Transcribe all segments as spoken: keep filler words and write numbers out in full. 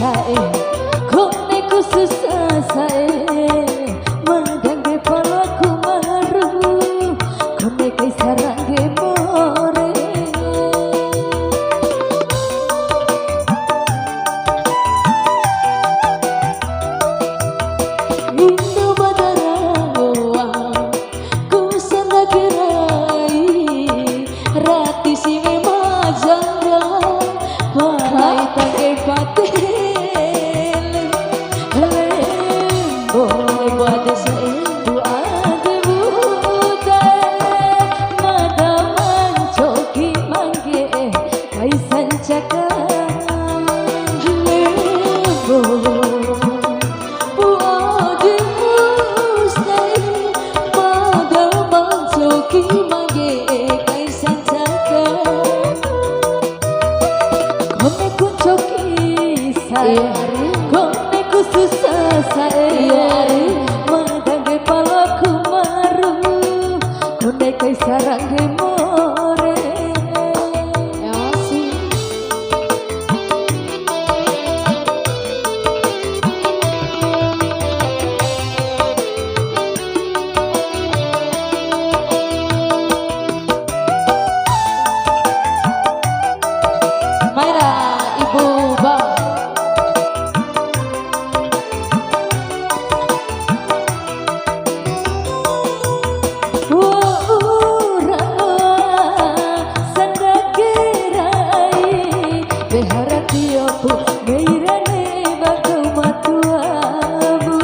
Sa'e, kone ku susah sa'e, ma dangge palaku maru, kone kai sarangge more. Indo badara ngoa, ku sandake rai, rati si me majanga, palai tangge patele, lembo bade sa'e, bu ade bu dae, mada mancoki mangge, kai sancaka, lembo. Pu ade musai, mada mancoki mangge kai sancaka. Kone ku ncoki sa'e, iya, ari. Kone ku susah sa'e, iya, ari. Ma dangge palaku maru, kone kai sarangge more. Ya, sih. Mai ra, Ibu Bang. Wa'ura sandake rai, wehara tiopu meirane ba kau matuamu.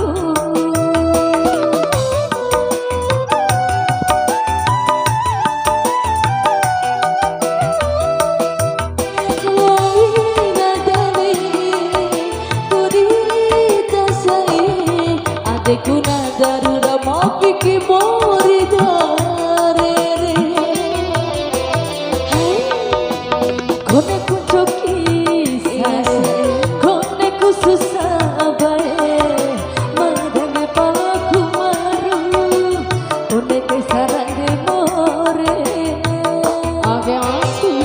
Laina dale, kudita sai, adeku na darura ma fiki mori darere. Hai, kone ku ncoki sa'e, kone ku susah bae, ma dangge palaku maru, kone kai sarangge more. Oke, makasih.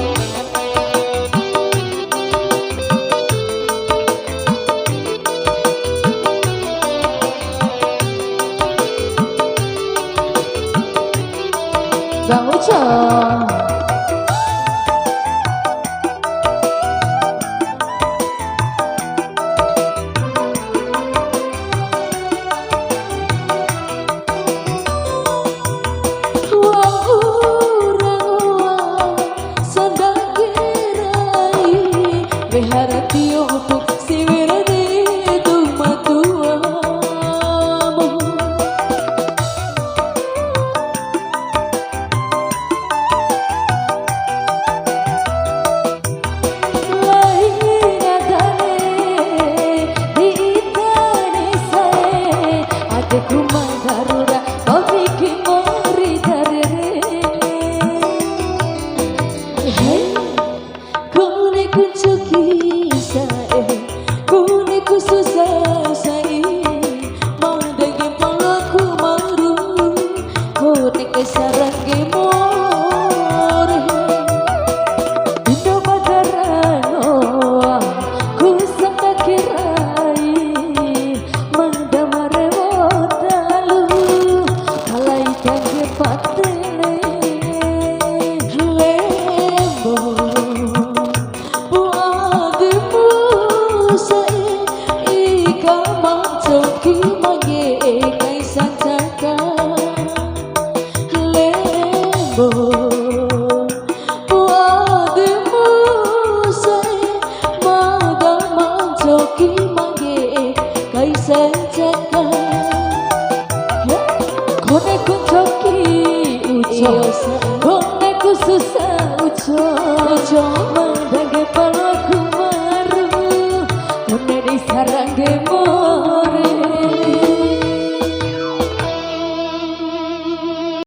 Bang Ucok. Wa'ura ngoa sandake rai, wehara tiopu siwirani tu matuamu. Laina dale, di ita ni sae, adeku ma darura, ma fiki mori darere. Hei, kone ku ncoki sa'e, kone ku susah sa'e, ma dangge palaku maru, kone kai sarangge more. Indo badara ngoa, ku sandake rai, mada ma rewo dalu, palai kangge patele. Lembo. Pu ademu sai, ika ma ncoki mangge kai sancaka. Lembo. Pu ademu sai, mada ma ncoki mangge kai sancaka. Kone ku ncoki Ucok. Iyo, sa- Kone ku susah Ucok. Ucok. Ma dangge palaku maru. Kone di sarangge